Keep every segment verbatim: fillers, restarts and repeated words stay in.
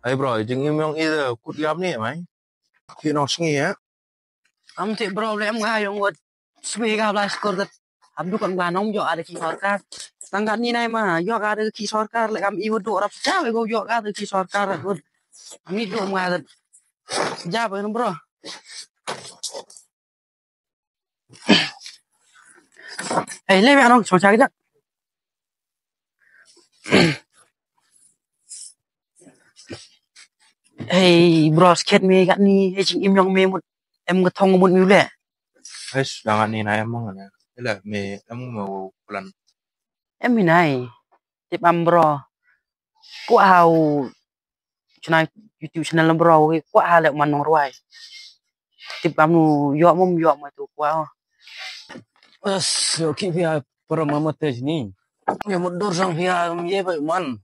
Hey bro, jingim yong i da kut yam ni mai. Ki nong sngi ya. Am te bro le am nga yong wat swi ga bla skur dat. Am du kan ba nong jo ada ki sorkar. Tang kan ni nai ma jo ada ki sorkar le am i wad do rap ja we go jo ada ki sorkar. Am ni do ma dat. Ja ba bro. Hey, le me anong chong chak jak. Hey, bro, sket me gat ni, hey, jingim yong me mut, em ka thong mut mi le. Hey, dangat ni na em mong na. Ele me em mo plan. Em mi nai. Tip am bro. Ku hau channel YouTube channel bro, ku ha le man nong rwai. Tip am nu yo mum yo ma tu ku. As yo ki pia para mama te ni. Ya mut dur sang pia ye ba man.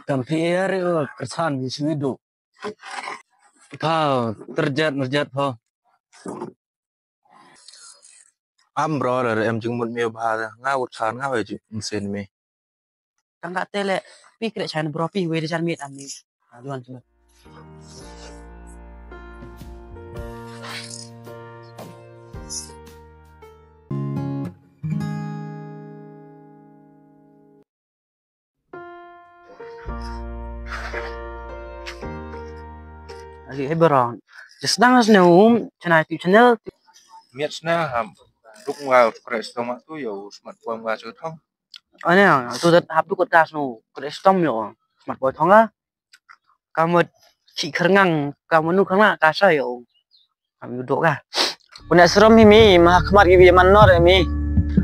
Kan pia re kersan di sini do. Pha terjat nerjat pha. Am bro, re em jingmut mi bha da. Nga wut chan nga we jing sen mi. Tang ka tele pi kre chan bro pi we de chan mi am ni. Ha duan chan. Agi, hey, bro. Just dang as ne um, channel tu channel. Miat sna ham. Duk nga kre stoma tu yo smat kuam nga chu thong. Ane, tu dat hap duk gas no kre stom yo smat kuam thong ah. Ka mut ki kerngang, ka mut nu kerngang ka sa yo. Kam yu dok ah. Puna serom hi mi, ma khmat gi bi man nor mi.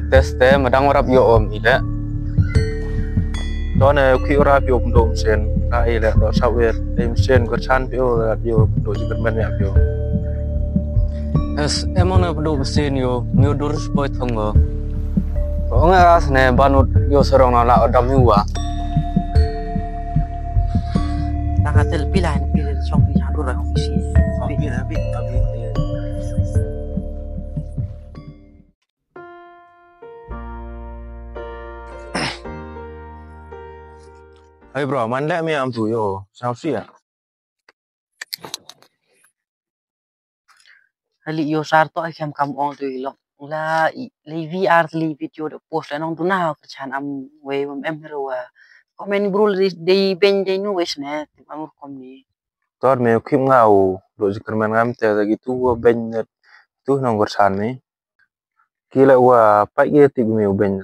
Tes te madang warap yo om ida. Don eh ki ora pi om dom sen. Na ila do sawer. Em sen ko chan pi o pi o do jikan man ya pi o. Es emang na do sen yo, mi o dur spoi thong go. Ko nga as ne banut yo serong na la odam hi wa. Tang ka tel pila pila song pi dur ko pi si. Pi pi pi. Hey bro, man le mi am tu yo. Sao sia. Hali yo sar to ai kam kam ong tu ilok. La i le vi ar le video de post le nong tu na ka chan am we em em ro wa. Comment bro le dei ben dei nu wes ne. Am kom ni. Tor me khim nga u do jingkyrmen ngam te da ki tu wa ben ne tu nong kyrsan ni. Ki la wa pa ye ti me u ben.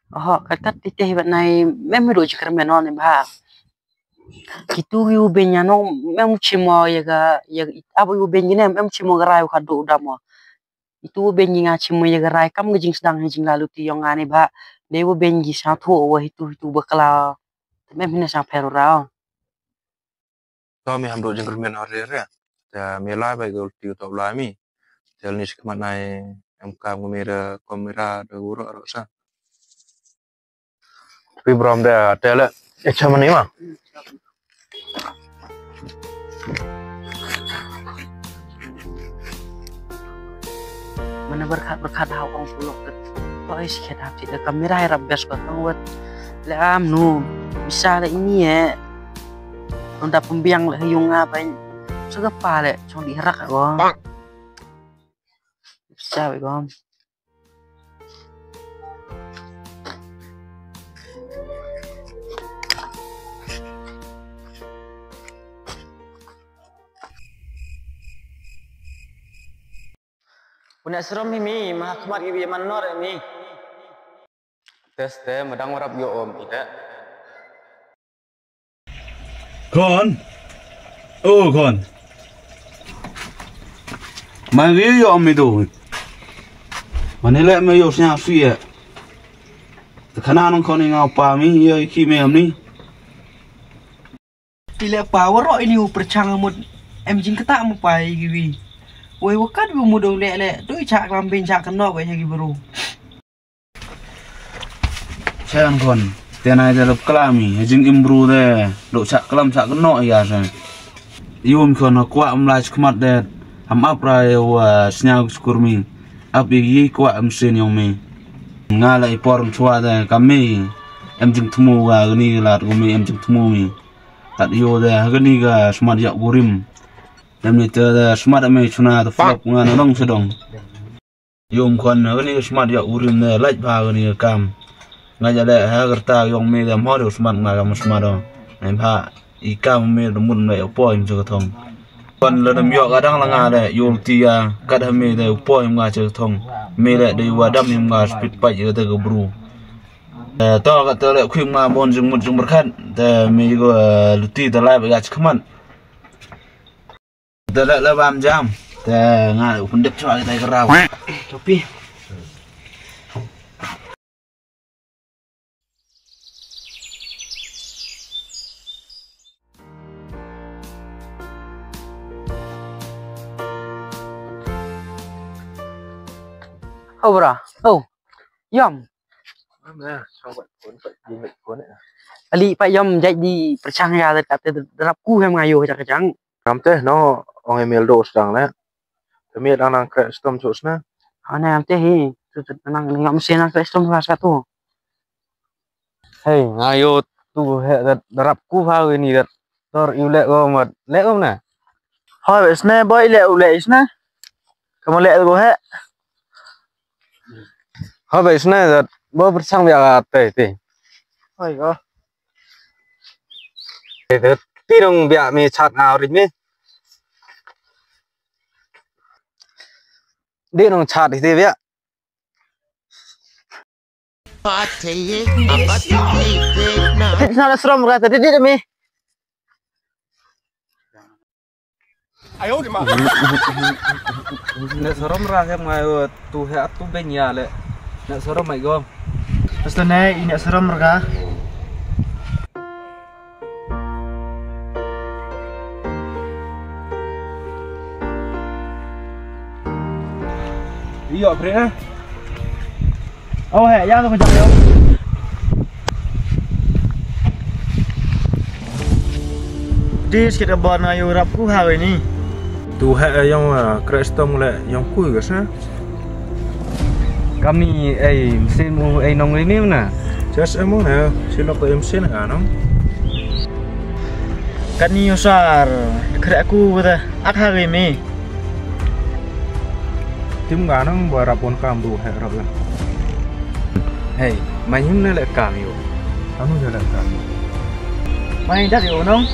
Oho, kat kat ti te bat nai mem do jingkyrmen non ba. Ki tu ki u ben ya nong mem chimo ya ga ya abo u ben ne mem chimo ga rai ka do da mo. Itu u ben nga chimo ya ga rai kam ga jingsdang ha jinglalu ti yong ani ba. Dei u ben gi sa thu wa hitu hitu ba kala. Mem hina sa pheru rao. To mi ham do jingkyrmen hor re re. Ta mi lai bai gol ti to lai mi. Tel ni sikmat nai em kam mi re kamera de uro ro sa. Pi brom de tele. Ek sama ni ma. Mana berkat berkat hau kong pulok ke. Kok isi kita hati de kamera rap bes ko tang wet. Le am nu bisa le ini ye. Nunda pembiang le yung apa ini. Segapa le cong diherak ko. Bisa be ko. Puna serom hi mi, ma khmat gi bi man nor mi. Tes te madang warap yo om ida. Kon. Oh kon. Ma gi yo om mi do. Mane le me yo snya su ye. Te khana nong kon nga pa mi yo ki me am ni. Ti le pa waro ini u perchang mut em jing kata mu pa i gi wi. Wei wakat bu mu dong le le tu i chak lam bin chak kno wei gi bru. Chang kon, te nai te lop kala mi, jing im bru te, do chak klam chak kno ya se. Yum kon ha kwa am lai chak mat te, am ap ra yo wa snya skur mi. Ap i yi kwa am sin yong mi. Nga la i por chwa te ka mi. Em jingthmu ka kani ka lad ko me, em jingthmu me. Tat yo da ha kani ka smat ïa u rim. Em ni te da smat me chuna da flop nga na dong sha dong. Yom khon ha kani ka smat ïa u rim ne lait ba kani ka kam. Nga ja le ha ka rta yong me da mhor ïa u smat nga ka ma smat dong. Em ha i kam me da mut me ïa u poi me cha ka thong. Khon la dam ïoh ka dang la nga le ïoh ti ya kat ha me da u poi me nga cha ka thong. Me le da ïoh wa dam me nga spit pait ïa ka te ka bru. Eh, to ka te le khwim nga bon jingmut jingmyrkhat. Te me ko, eh, luti te lai ba ga chakmat. Te leh leh bam jam. Te nga u pyndep chwa kita i karaw. Topi. Oh, bra. Oh. Yam. Ali pa yam jai di perchang ya kat te darap ku hem ngayo jak jang. Kam te no ong email do sdang le. Te me dang nang kre stom chok sna. Ane am te hi. Tu tu nang nang am se nang kre stom ha satu. Hei, ngayo tu he dat darap ku ha ni dat. Tor iu le go mat le go na. Hoi sne boy le u le sne. Kamu le go he. Hoi sne dat bo persang bia te te. Hoi go. Te te ti dong bia me chat ngau rit me. Di nong chat di bia. Ti na srom ra ta di di mi. Ayo di ma. Ne srom ra ke mai tu he atu benya le. Ne srom mai go. Pasta ne ini srom ra. Iyo, bre, eh. Oh, he, yang tu kejap, yo. Dis kita bon ayo rap ku ha ini. Tu he, eh, yang, eh, krestom le yang ku ga sa. Kami, eh, mesin mu, eh, nong ini mana? Just emo na, silok ko mesin ka nong. Kani usar, kre aku kata, ak ha ini. Tim ganang ba rap on kam du he rap la. Hei, mai him ne le kam yo. Anu je le kam yo. Mai dat yo nong.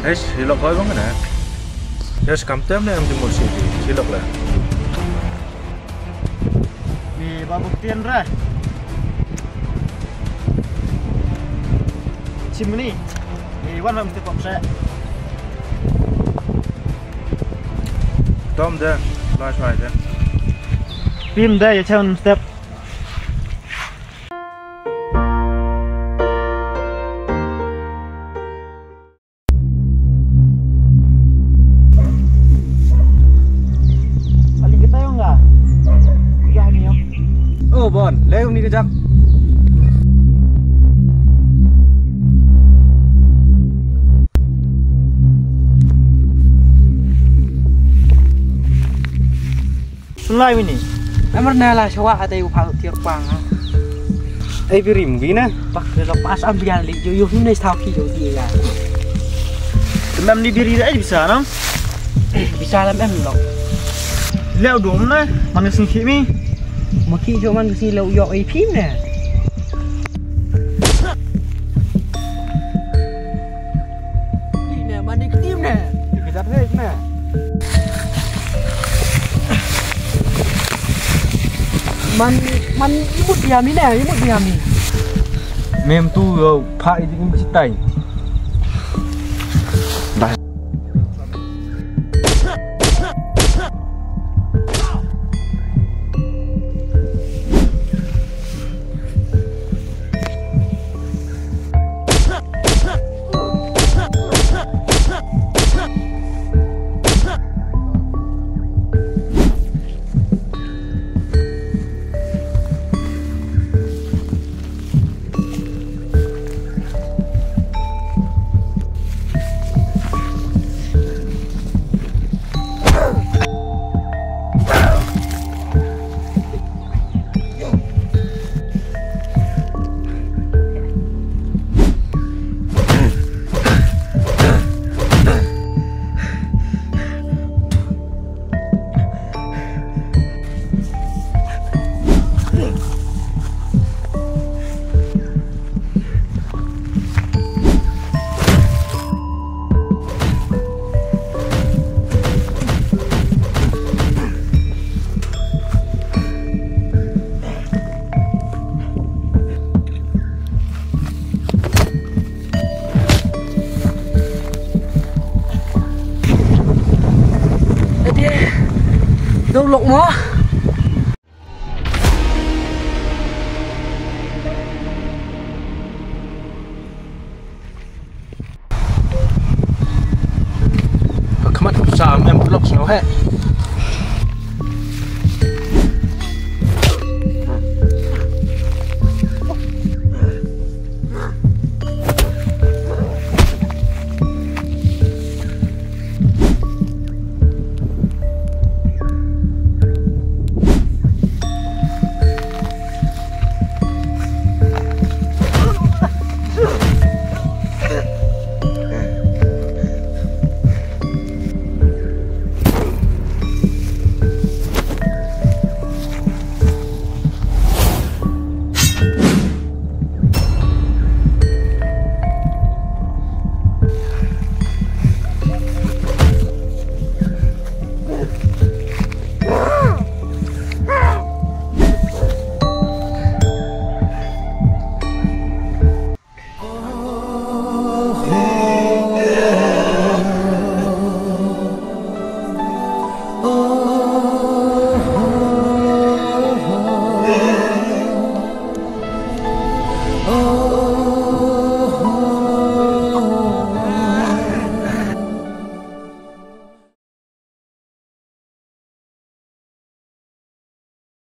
Hei, silok koi bang na. Yes, kam tem ne am jumur sidi. Silok la. Ni babu tien ra. Chimney. Ni wan ram step up sa. Tom de, flash mai de. Pim de, ya chan step. Ali kita yang enggak? Ya ni yang. Oh, bon, leh ni kejap. Sunlai mini. Amar na la shawa ata yu phal tiak pang. Ai birim gina. Pak de la pas am bian li yo yo ne stau ki yo di ya. Temam di biri ai bisa nang. Bisa lam em lo. Leo dum na, mana sing kimi. Maki jo man si leo yo ai phim ne. Ine, mani ktim ne. Kita thek ne. Man, man imut dia mi ne, imut dia mi. Mem tu yo pha i ding sitai. Dah. Dau lok mo. Ka khmat sa mem lok sngau he.